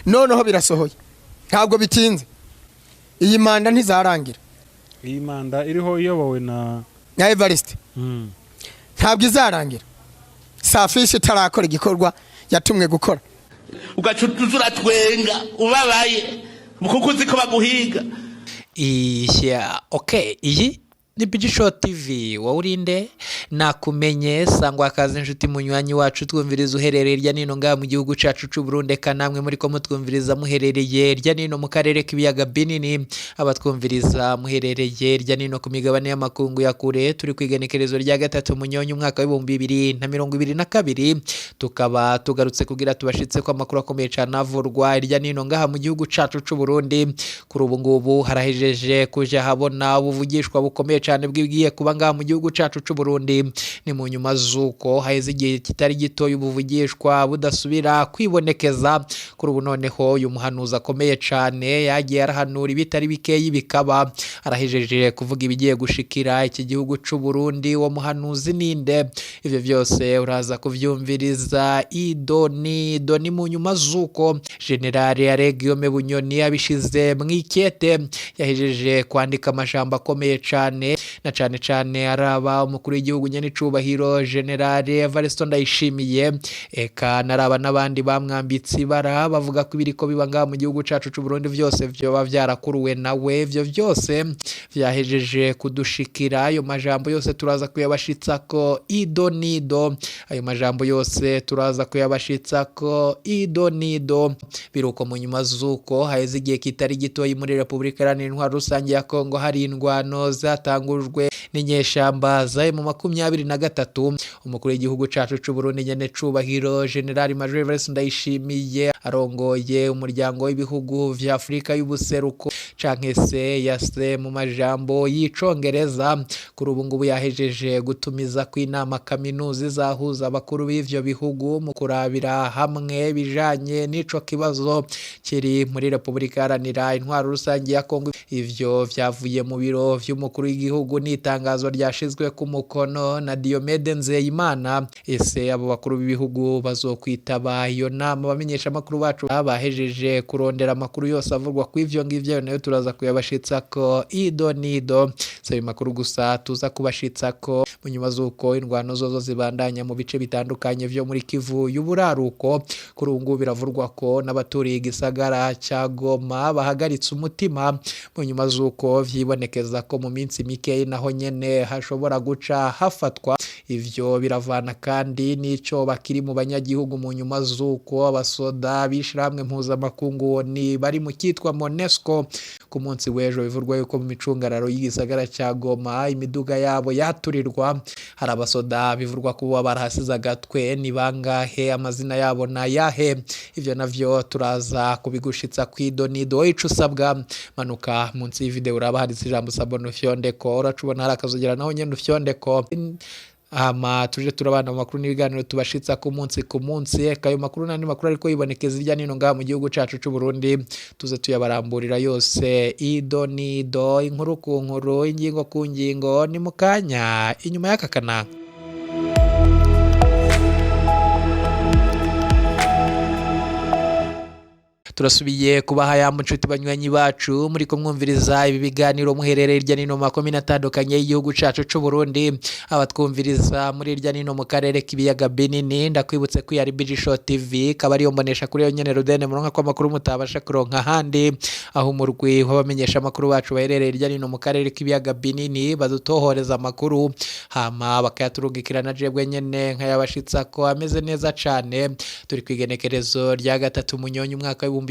Noneho birasohoye, ntabwo bitinze, iyi manda ntizarangira. Iyi manda iriho iyobowe na na Evariste ntabwo izarangira Safishi itarakora igikorwa yatumwe gukora. Ugaca uza uratwenga ubabaye kuko uzi ko baguhiga. Iya, okay, iyi ni Bigisho TV. Wowe urinde nakumenye, sangwa akazi inshuti munywanyi wacu twumviriza uherereye hirya nino ngaha mu gihugu cacu c'u Burundi, eka namwe muri ko mutwumviriza muherereye hirya nino mu karere k'ibiyaga binini, abatwumviriza muherereye hirya nino ku migabane y'amakungu ya kure. Turi ku igenekerezo rya 3 Munyonyo umwaka w'2022, tukaba tugarutse kugira tubashitse ko amakuru akomeye cane avurwa hirya nino ngaha mu gihugu cacu c'u Burundi. Kuri ubu ngubu harahejeje kuja habona ubuvugishwa bukomeye cyane bw'ibigiye kuba ngaha mu gihugu cacu c'u Burundi. Ni mu nyuma z'uko haheze igihe kitari gito ubuvugishwa budasubira kwibonekeza. Kuri ubu noneho uyu muhanuzi akomeye cane yagiye arahanura ibitari bikeyi bikaba, arahejeje kuvuga ibigiye gushikira iki gihugu c'u Burundi. Uwo muhanuzi ninde? Ivyo vyose uraza kuvyumviriza ido nido. Ni mu nyuma z'uko General Aregiyome Bunyoni abishize mw'ikete, yahejeje kwandika amajambo akomeye cane, na cane cane araba umukuru w'igihugu nyenicubahiro General Evariste Ndayishimiye, eka naraba n'abandi bamwambitse ibara, bavuga ko ibiriko biba ngaha mu gihugu cacu c'u Burundi vyose vyoba vyarakuruwe nawe. Ivyo vyose vyahejeje kudushikira, ayo majambo yose turaza kuyabashitsako ido nido, ayo majambo yose turaza kuyabashitsako ido nido. Biruko mu nyuma z'uko haheze igihe kitari gitoyi muri Repubulika Iharanira Intwaro Rusange ya Kongo hari indwano zatangujwe n'inyeshamba za M23, umukuru w'igihugu cacu c'u Burundi nyene cubahiro General Major Evariste Ndayishimiye arongoye umuryango w'ibihugu vya Afurika y'ubuseruko canke se yase mu majambo y'icongereza, kuri ubu ngubu yahejeje gutumiza kw'inama kaminuza izahuza abakuru b'ivyo bihugu mu kurabira hamwe bijanye n'ico kibazo kiri muri Repubulika Iharanira Intwaro Rusange ya Kongo. Ivyo vyavuye mu biro vy'umukuru w'igihugu n'itangazo ryashizwe ku mukono na Diomede Nzeyimana. Ese abo bakuru b'ibihugu bazokwitaba iyo nama? Abamenyesha amakuru bacu bahejeje kurondera amakuru yose avugwa ku ivyo ngivyo, nayo turaza kuyabashitsako ido nido. Si ayo makuru gusa tuza kubashitsako mu nyuma z'uko indwano zozo zibandanya mu bice bitandukanye vyo muri Kivu y'uburaruko. Kuri ubu ngubu biravurwa ko n'abaturiye igisagara ca Goma bahagaritse umutima mu nyuma z'uko vyibonekeza ko mu minsi mikeyi naho nyene hashobora guca hafatwa. Ivyo biravana kandi n'ico bakiri mu banyagihugu mu nyuma z'uko abasoda b'ishirahamwe mpuzamakungu ni bari mu kitwa MONUSCO ku munsi w'ejo bivurwa yuko mu micungararo y'igisagara ca Goma imiduga yabo yaturirwa. Hari abasoda bivurwa kuba barahasize agatwe, ni bangahe? Amazina yabo ni ayahe? Ivyo navyo turaza kubigushitsa kwido nido. Ico usabwa, manuka munsi y'ivideo uraba handitse ijambo s'abonner, ufyondeko, uracubona hari akazogera naho nyene ufyondeko, hama tuje turabana mu makuru n'ibiganiro tubashitsa ku munsi ku munsi. Eka ayo makuru n'andi makuru ariko yibonekeza hirya nino ngaha mu gihugu cacu c'u Burundi, tuze tuyabaramburira yose ido nido, inkuru ku nkuru, ingingo ku ngingo. Ni mu kanya inyuma y'aka kananga. Turasubiye kubaha ya nshuti banywanyi bacu muri kumwumviriza ibi biganiro muherereye hirya nino mu makomine atandukanye y'igihugu cacu c'u Burundi, abatwumviriza muri hirya nino mu karere k'ibiyaga binini. Ndakwibutse ko yari BG Show TV, ikaba ariyo mbonesha kuri yo nyene Rudene muronka ko amakuru mutabasha kuronka ahandi, aho umurwi w'abamenyesha amakuru bacu baherereye hirya nino mu karere k'ibiyaga binini badutohoreza amakuru hama bakayaturungikira na jebwe nyene nkayabashitsa ko ameze neza cane. Turi ku igenekerezo rya 3 Munyonyo umwaka w'2022,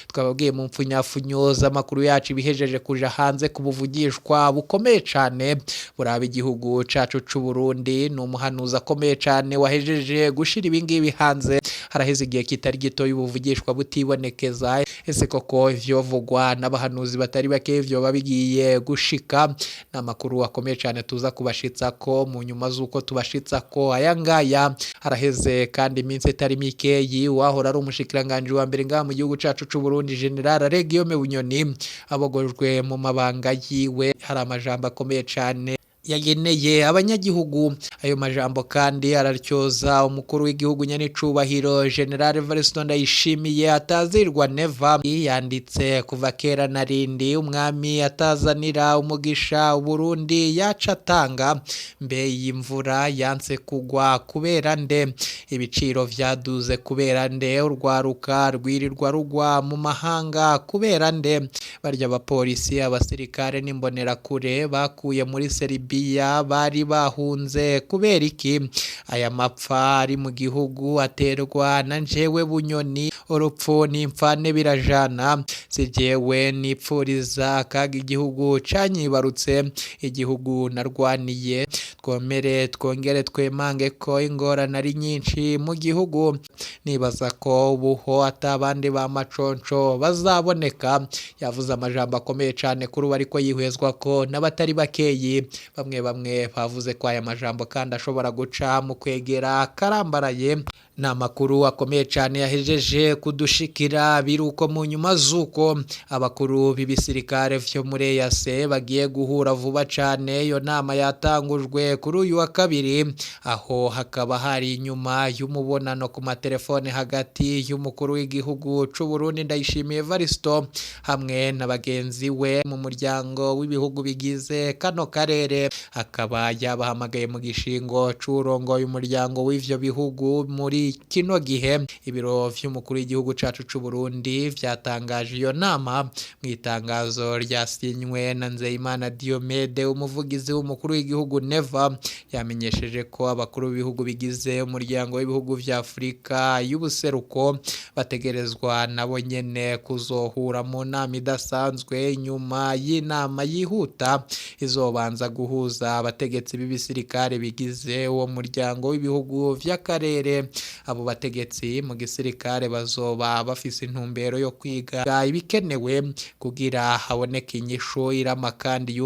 twababwiye mu mpfunyafunyo z'amakuru yacu ibihejeje kuja hanze ku buvugishwa bukomeye cane buraba igihugu cacu c'u Burundi. Ni umuhanuzi akomeye cane wahejeje gushira ibingibi hanze. Haraheze igihe kitari gito y'ubuvugishwa butibonekeza. Ese koko ivyovugwa n'abahanuzi batari bake vyoba bigiye gushika? Ni amakuru akomeye cane tuza kubashitsako mu nyuma z'uko tubashitsako aya ngaya. Haraheze kandi iminsi itari mikeyi uwahora ari umushikiranganji wa mbere ngaha mu gihugu cacu c'u Burundi General Aregiyome Bunyoni abogojwe mu mabanga yiwe. Hari amajambo akomeye cane Yageneye abanyagihugu. Ayo majambo kandi araryoza umukuru w'igihugu nyanicubahiro General Evariste Ndayishimiye atazirwa Neva. Yanditse kuva kera narindi umwami atazanira umugisha Uburundi yaca atanga. Mbe iyi mvura yanse kugwa kubera nde? Ibiciro vyaduze kubera nde? Urwaruka rwirirwa rugwa mu mahanga kubera nde? Barya abapolisi, abasirikare n'imbonerakure bakuye muri Serbia bari bahunze kubera iki? Aya mapfa ari mu gihugu aterwa na njewe Bunyoni. Urupfu n'imfane birajana. Si jewe nipfuriza akaga igihugu canyibarutse, igihugu narwaniye. Twomere twongere twemange ko ingorane ari nyinshi mu gihugu. Nibaza ko ubuho atabandi ba maconco bazaboneka. Yavuze amajambo akomeye cane kuri ubu, ariko yihwezwa ko n'abatari bakeyi. Bamwe bamwe bavuze ko aya majambo kandi ashobora guca mu kwegera karambaraye. Ni amakuru akomeye cyane yahejeje kudushikira. Biruko mu nyuma z'uko abakuru b'ibisirikare vyo muri EAC bagiye guhura vuba cane. Iyo nama yatangujwe kuri uyu wa kabiri, aho hakaba hari inyuma y'umubonano ku matelefone hagati y'umukuru w'igihugu c'u Burundi Ndayishimiye Evaristo hamwe na bagenzi we mu muryango w'ibihugu bigize kano karere. Akaba yabahamagaye mu gishingo c'urongoye umuryango w'ivyo bihugu muri kino gihe. Ibiro vy'umukuru w'igihugu cacu c'u Burundi vyatangaje iyo nama mu itangazo ryasinywe na Nzeyimana Diomede, umuvugizi w'umukuru w'igihugu. Neva yamenyesheje ko abakuru b'ibihugu bigize umuryango w'ibihugu vya Afurika y'ubuseruko bategerezwa nabo nyene kuzohura mu nama idasanzwe nyuma y'inama yihuta izobanza guhuza abategetsi b'ibisirikare bigize uwo muryango w'ibihugu vy'akarere. Abo bategetsi mu gisirikare bazoba bafise intumbero yo kwiga ibikenewe kugira haboneke inyishu irama kandi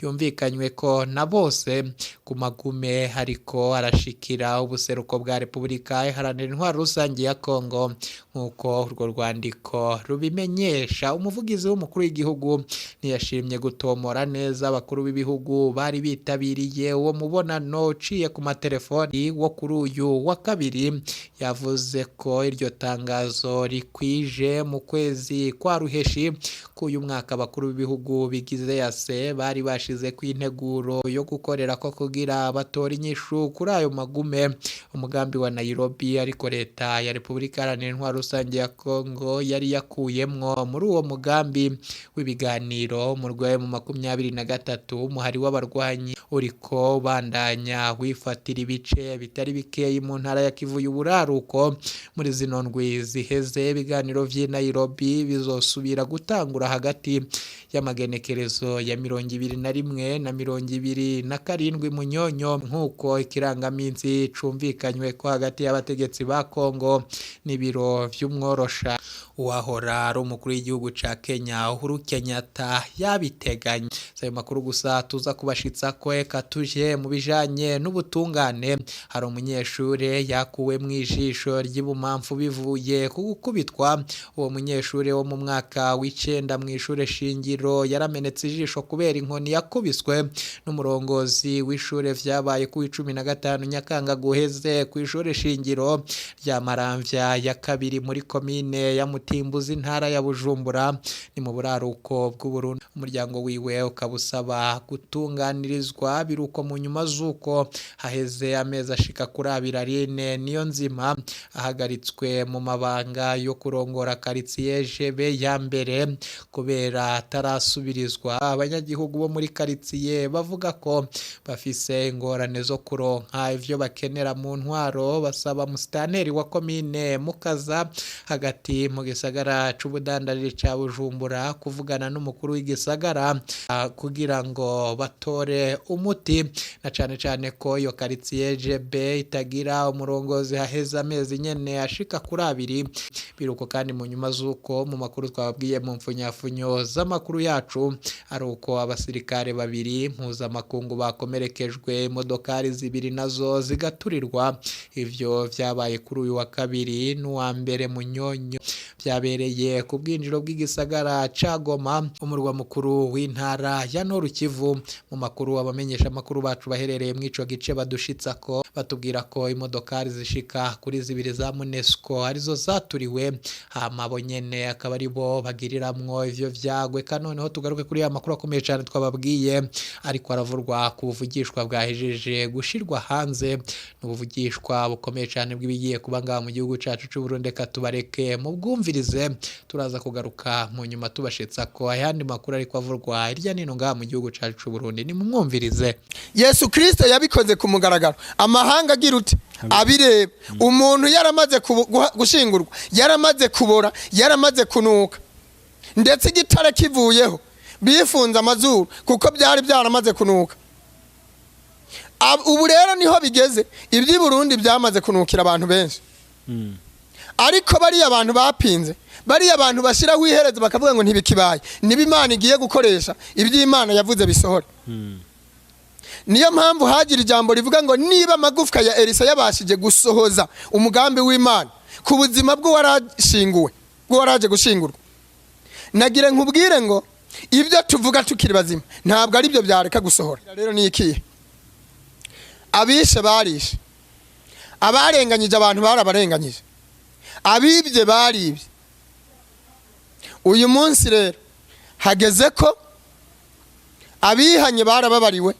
yumvikanywe ko na bose ku magume ariko arashikira ubuseruko bwa Repubulika Iharanira Intwaro Rusange ya Kongo, nk'uko urwo rwandiko rubimenyesha. Umuvugizi w'umukuru w'igihugu ntiyashimye gutomora neza abakuru b'ibihugu bari bitabiriye uwo mubonano uciye ku matelefoni wo kuri uyu wa kabiri. Yavuze ko iryo tangazo rikwije mu kwezi kwa ruheshi k'uyu mwaka. Abakuru b'ibihugu bigize yase bari bashize ku integuro yo gukorera ko kugira batora inyishu kuri ayo magume, umugambi wa Nairobi, ariko leta ya Repubulika Iharanira Intwaro Rusange ya Kongo yari yakuyemwo muri uwo mugambi w'ibiganiro. Mu rwaye mu 23 umuhari w'abarwanyi uriko bandanya wifatira ibice bitari bikeyi mu ntara ya Kivu y'uburaruko. Muri zino ndwi ziheze, ibiganiro vy'i Nairobi bizosubira gutangura hagati y'amagenekerezo ya 21 na 27 Munyonyo, nk'uko ikirangaminsi cumvikanywe ko hagati y'abategetsi ba Kongo n'ibiro vy'umworosha. Uwahora ari umukuru w'igihugu ca Kenya Uhuru Kenyatta yabiteganye. Si ayo makuru gusa tuza kubashitsa ko, eka tuje mu bijanye n'ubutungane. Hari umunyeshure yakuwe mu ijisho ry'ibumamfu bivuye ku gukubitwa. Uwo munyeshure wo mu mwaka w'icenda mu ishure shingiro yaramenetse ijisho kubera inkoni yakubiswe n'umurongozi w'ishure. Vyabaye ku 15 Nyakanga guheze ku ishure shingiro rya Maramvya ya kabiri muri komine ya Mutimbuzi, intara ya Bujumbura, ni mu buraruko bw'Uburundi. Umuryango wiwe ukaba usaba gutunganirizwa. Biruko mu nyuma z'uko haheze amezi ashika kuri abiri Aline Niyonzima ahagaritswe mu mabanga yo kurongora karitsiye Jebe ya mbere kubera atarasubirizwa. Abanyagihugu bo muri karitsiye bavuga ko bafise ingorane zo kuronka ivyo bakenera mu ntwaro. Basaba musitaneri wa komine Mukaza hagati mu gisagara c'ubudandaji ca Bujumbura kuvugana n'umukuru w'igisagara kugira ngo batore umuti, na cane cane ko iyo karitsiye Jebe itagira umurongozi haheze amezi nyene ashika kuri abiri. Biruko kandi mu nyuma z'uko mu makuru twababwiye mu mfunyafunyo z'amakuru yacu ari uko abasirikare babiri mpuzamakungu bakomerekejwe, imodokari zibiri nazo zigaturirwa. Ivyo vyabaye kuri uyu wa kabiri n'uwa mbere Munyonyo. Vyabereye ku bwinjiro bw'igisagara ca Goma, umurwa mukuru w'intara ya Nord Kivu. Mu makuru abamenyesha amakuru bacu baherereye mw'ico gice badushitsa ko batubwira ko imodokari zishika kuri zibiri za MONUSCO arizo zaturiwe, hama abo nyene akaba aribo bagiriramwo ivyo vyagwe. Noneho tugaruke kuri ya makuru akomeye cyane twababwiye ariko aravurwa ku buvugishwa bwahejeje gushirwa hanze, n'ubuvugishwa bukomeye cyane bw'ibigiye kuba ngaha mu gihugu cacu c'u Burundi. Reka tubareke mu bwumvirize, turaza kugaruka mu nyuma tubashitsa ko ayandi makuru ariko avurwa hirya nino ngaha mu gihugu cacu c'u Burundi. Ni mumwumvirize. Yesu Kirisito yabikoze ku mugaragaro, amahanga agira uti abireba. Umuntu yaramaze gushingurwa, yaramaze kubora, yaramaze kunuka, ndetse igitare kivuyeho bifunze amazuru kuko byari byaramaze kunuka. Ubu rero niho bigeze, iby'i Burundi byamaze kunukira abantu benshi. Ariko bariya abantu bapinze, bariya abantu bashyiraho iherezo bakavuga ngo ntibikibaye, niba Imana igiye gukoresha iby'Imana yavuze bisohore. Niyo mpamvu hagira ijambo rivuga ngo niba amagufwa ya Elisa yabashije gusohoza umugambi w'Imana ku buzima bw'uwarashinguwe, bw'uwaraje gushingurwa, nagira nkubwire ngo ibyo tuvuga tukiri bazima ntabwo ari byo byareka gusohora. Rero ni ikihe? Abishe barishe, abarenganyije abantu barabarenganyije, abibye baribye. Uyu munsi rero hageze ko abihanye barababariwe,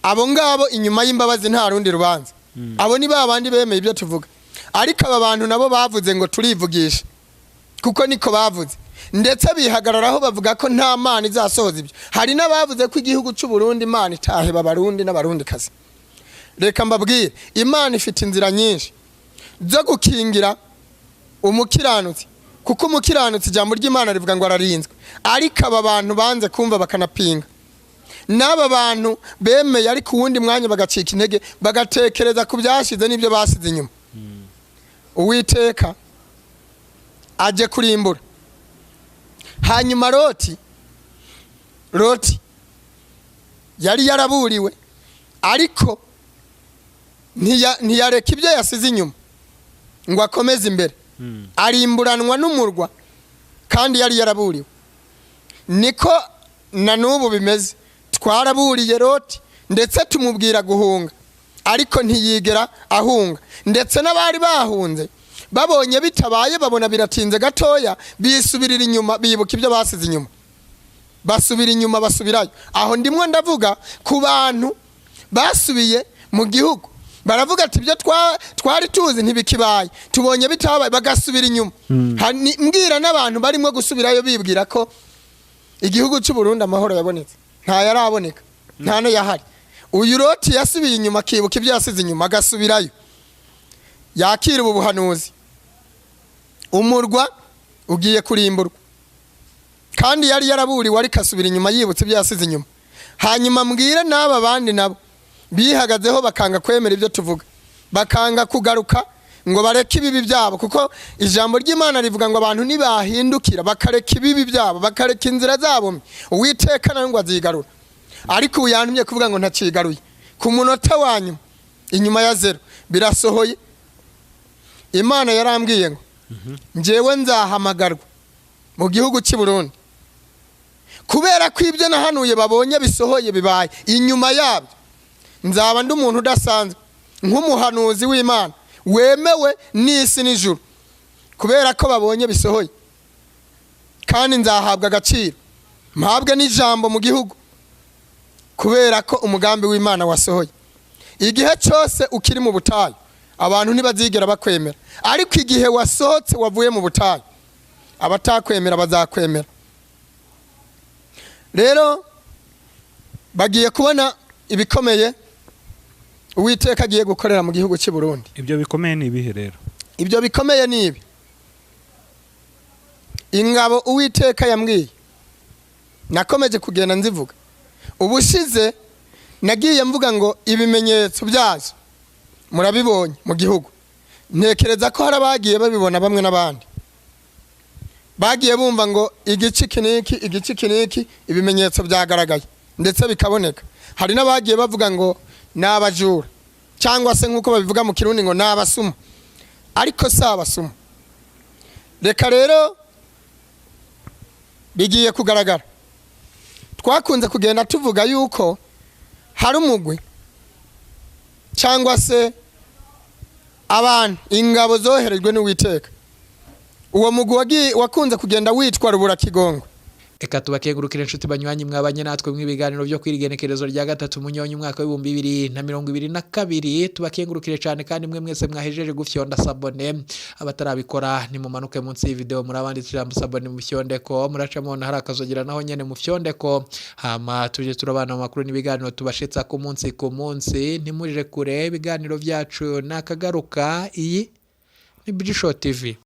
abo ngabo inyuma y'imbabazi nta rundi rubanza. Abo ni ba bandi bemeye ibyo tuvuga. Ariko aba bantu nabo bavuze ngo turivugisha, kuko niko bavuze, ndetse bihagararaho bavuga ko nta Mana izasohoza ibyo. Hari n'abavuze ko igihugu cy'u Burundi Imana itaheba Abarundi n'Abarundikazi. Reka mbabwire, Imana ifite inzira nyinshi zo gukingira umukiranutsi, kuko umukiranutsi ijambo ry'Imana rivuga ngo ararinzwe. Ariko aba bantu banze kumva bakanapinga, n'aba bantu bemeye ariko uwundi mwanya bagacika intege, bagatekereza ku byashize n'ibyo basize inyuma, Uwiteka aje kurimbura. Hanyuma Loti yari yaraburiwe, ariko ntiyareka ibyo yasize inyuma ngo akomeze imbere, arimburanwa n'umurwa kandi yari yaraburiwe. Niko na n'ubu bimeze, twaraburiye Loti ndetse tumubwira guhunga, ariko ntiyigera ahunga. Ndetse n'abari bahunze babonye bitabaye, babona biratinze gatoya, bisubirira inyuma, bibuka ibyo basize inyuma, basubira inyuma, basubirayo. Aho ndimwo ndavuga ku bantu basubiye mu gihugu, baravuga ati ibyo twari tuzi ntibikibaye, tubonye bitabaye, bagasubira inyuma. Mbwira n'abantu barimo gusubirayo bibwira ko igihugu cy'u Burundi amahoro yabonetse, nta yaraboneka, nta n'ayahari. Uyu Loti yasubiye inyuma akibuka ibyo yasize inyuma agasubirayo, yakira ubu buhanuzi: umurwa ugiye kurimburwa, kandi yari yaraburiwe, ariko asubira inyuma yibutse ibyo yasize inyuma. Hanyuma mbwire n'aba bandi nabo bihagazeho bakanga kwemera ibyo tuvuga, bakanga kugaruka ngo bareke ibibi byabo, kuko ijambo ry'Imana rivuga ngo abantu nibahindukira bakareka ibibi byabo, bakareka inzira zabo mbi, Uwiteka nawe ngo azigarura. Ariko ubu yantumye kuvuga ngo ntacigaruye. Ku munota wa nyuma, inyuma ya zero, birasohoye. Imana yarambwiye ngo njyewe nzahamagarwa mu gihugu cy'i Burundi, kubera ko ibyo nahanuye babonye bisohoye bibaye. Inyuma yabyo nzaba ndi umuntu udasanzwe, nk'umuhanuzi w'Imana wemewe n'isi n'ijuru, kubera ko babonye bisohoye. Kandi nzahabwa agaciro, mpabwe n'ijambo mu gihugu, kubera ko umugambi w'Imana wasohoye. Igihe cyose ukiri mu butayu abantu ntibazigera bakwemera, ariko igihe wasohotse wavuye mu butayu, abatakwemera bazakwemera. Rero bagiye kubona ibikomeye Uwiteka agiye gukorera mu gihugu cy'i Burundi. Ibyo bikomeye ni ibihe rero? Ibyo bikomeye ni ibi: ingabo Uwiteka yambwiye, nakomeje kugenda nzivuga ubushize, nagiye mvuga ngo ibimenyetso byazo murabibonye mu gihugu. Ntekereza ko hari abagiye babibona, bamwe n'abandi bagiye bumva ngo igice iki n'iki, igice iki n'iki, ibimenyetso byagaragaye ndetse bikaboneka. Hari n'abagiye bavuga ngo ni abajura, cyangwa se nk'uko babivuga mu Kirundi ngo ni abasuma, ariko si abasuma. Reka rero bigiye kugaragara. Twakunze kugenda tuvuga yuko hari umugwi cyangwa se abantu, ingabo zoherejwe n'Uwiteka. Uwo mugwi wakunze kugenda witwa Ruburakigongo. Eka tubakengurukire inshuti banywanyi mwabanye natwe mu ibiganiro byo kwirigenekerezo rya 3 Munyonyi umwaka w'2022. Tubakengurukire cyane kandi mwe mwese mwahejeje gufyonda s'abonner. Abatarabikora nimumanuke munsi y'ivideo, murabanditse ijambo s'abonner, mu fyondeko muracamo hari akazogera naho nyene mu fyondeko, hama tuje turabana mu makuru n'ibiganiro tubashitsa ku munsi ku munsi. Ntimuje kure, ibiganiro byacu nakagaruka. Iyi ni Bigisho TV.